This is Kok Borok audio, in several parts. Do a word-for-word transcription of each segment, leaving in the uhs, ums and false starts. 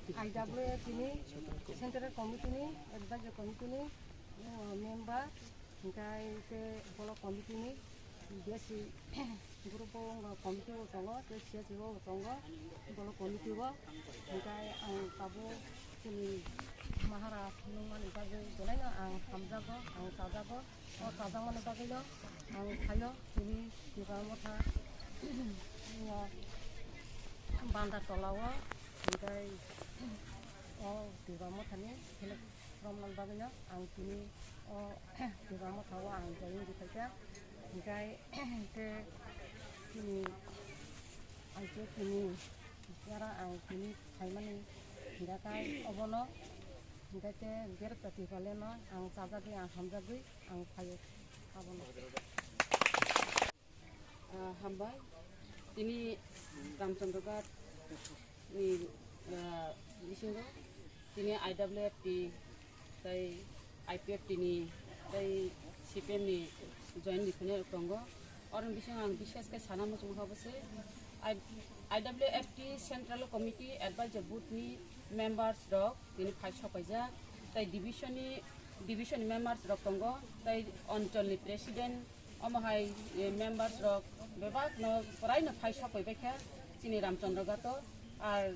I W F T ni Central Committee ni Advisory Committee ni, uh, member, hinkhe te Block Committee ni B S C group o wngkha committee o tongo, tei C S C o tongo, Block Committee o. Hinkhe ang tabuk chini Maharaj nungmani bagwi belaino ang hamjago, ang chajago. O chajakmani bagwino ang phaio chini Tipra Motha, o Bandar Tola o, hinkhe o Tipra Mothani select romnani bagwino ang chini o Tipra Motha o ang join rwphaikha. Hinkhe te chini, ang khe chini jara ang chini phaimani hinkhe obono, hinkhe te Greater Tipraland no ang chajagwi, ang hamjagwi ang phaio abono. Ah, hambai. Tini Ramchandra Ghat ni, ah, bisingo tini I W F T tei I P F T ni tei C P M ni join ni phunai rok tongo. Oroni bisingo ang bishes khe sana muchung kha bwswi I-, I W F T Central Committee Advisor Board ni members rok tini phai sopaijak, tei division ni, division ni members rok tongo, tei onchol ni president, omo hai, eh, members rok bebak no porai no phai sokoi bai kha chini Ramchandra Ghat o. Ar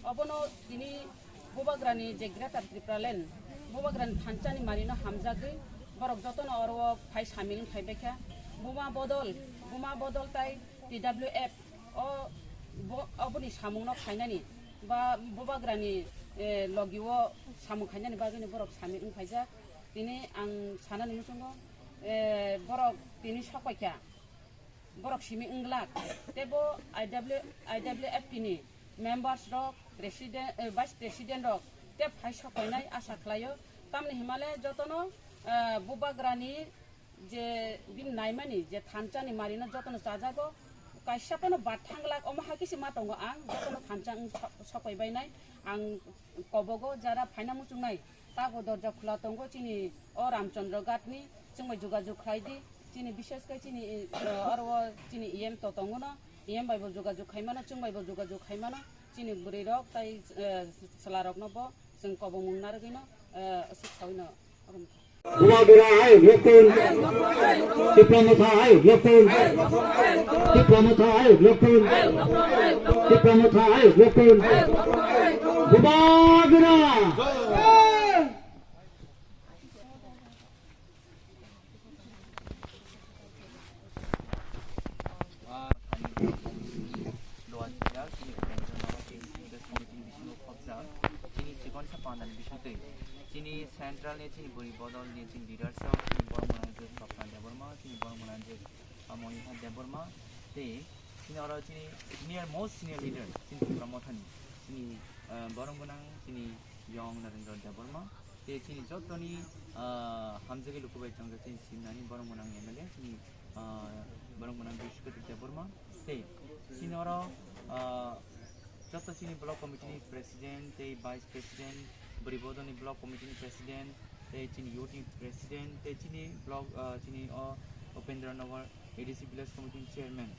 obono tini Bubagrani je Greater Tipraland, Bubagrani thansa ni mani no hamjagwi borok jotono oro o phai samil wng phai bai kha. Buma bodol, buma bodol tai T W F o bo-, oboni samung no khainani ba Bubagrani, eh, logi o samung khainani bagwi ni borok samil wng phaijak. Tini ang sanani muchungo, eh, borok tini sokoi kha. Borok simi wng glak. Tei bo I W, I W F T ni members rok, president, eh, vice president rok tei phai sokoinai asa khlaio. Tamni himale jotono, eh, Bubagrani je bini naimani je thansa ni mari no jotono chajago. Kaisa phano bad thang glak, omo hai khe se ma tongo ang, jotono thansa wng so-, sokoi bainai. Ang kobogo jara phaina muchungnai. Tago dorja khula tongo chini o Ramchandra Ghat ni, chwng bai jogajog khlai di. Chini bishes khe chini, eh, oro o chini E M to tongo no, E M bai bo jogajog khai mano, chwng bai bo jogajog khai mano. Chini bwrwi rok tai, eh, chwla rok no bo chwng kobongmung narwgwi no, eh, aswk saui no. Bubagra ayuk lokun, Tipra Motha ayuk lokun, Tipra Motha ayuk lokun, Tipra Motha ayuk lokun. Bubagra. Lower Sial, chini Upendra Nagar, chini Congress Committee ni bisingo khopjak, chini chikonsa pandani bisingtwi, chini central ni, chini bwrwi bodol ni, chini leaders rok, chini borok mwnang je Swapna Debbarma, chini borok mwnang je, ah, Monika Debbarma, tei chini oro chini senior, most senior leader, chini Tipra Mothani, chini, ah, borok mwnang, chini Yong Narendra Debbarma, tei chini jotoni, ah, hamjagwi luku bai chongjak chini simnani borok mwnang M L A, chini, ah, borok mwnang Brishapatil Debbarma, tei chini oro, ah, joto chini block committee ni president tei vice president, Bwrwi Bodolni block committee ni president, tei chini youth ni president, tei chini block, ah, chini o Upendra Nagar A D C village committee ni chairman,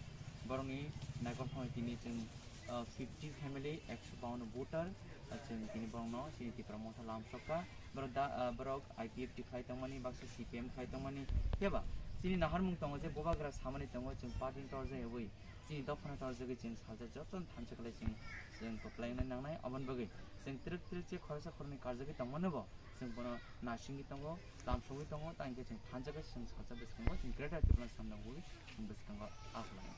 borokni naikolphang tini chwng, ah, fifty family, ekso bawanno voter, ah, chwng tini borokno chini Tipra Motha lamsokha. Borok da, ah, borok I P F T khlai tongmani, baksa C P M khlai tongmani, phiya ba chini naharmung tongo je Bubagra samani tongo, chwng party ni torjak yaui, chini dophano torjagwi chwng salsa jotono thansa khlai chwng, chwng kwplai wngnai nangnai. Aboni bagwi chwng twrwk twrwk je khoroksa khoroknwi karjagwi tongmano bo chwng bono nasingwi tongo, lamsogwi tongo, tei hwnkhe chwng thansa khe chwng salsa bwskango chwng Greater Tipraland samna ugwi chwng bwskango aklai.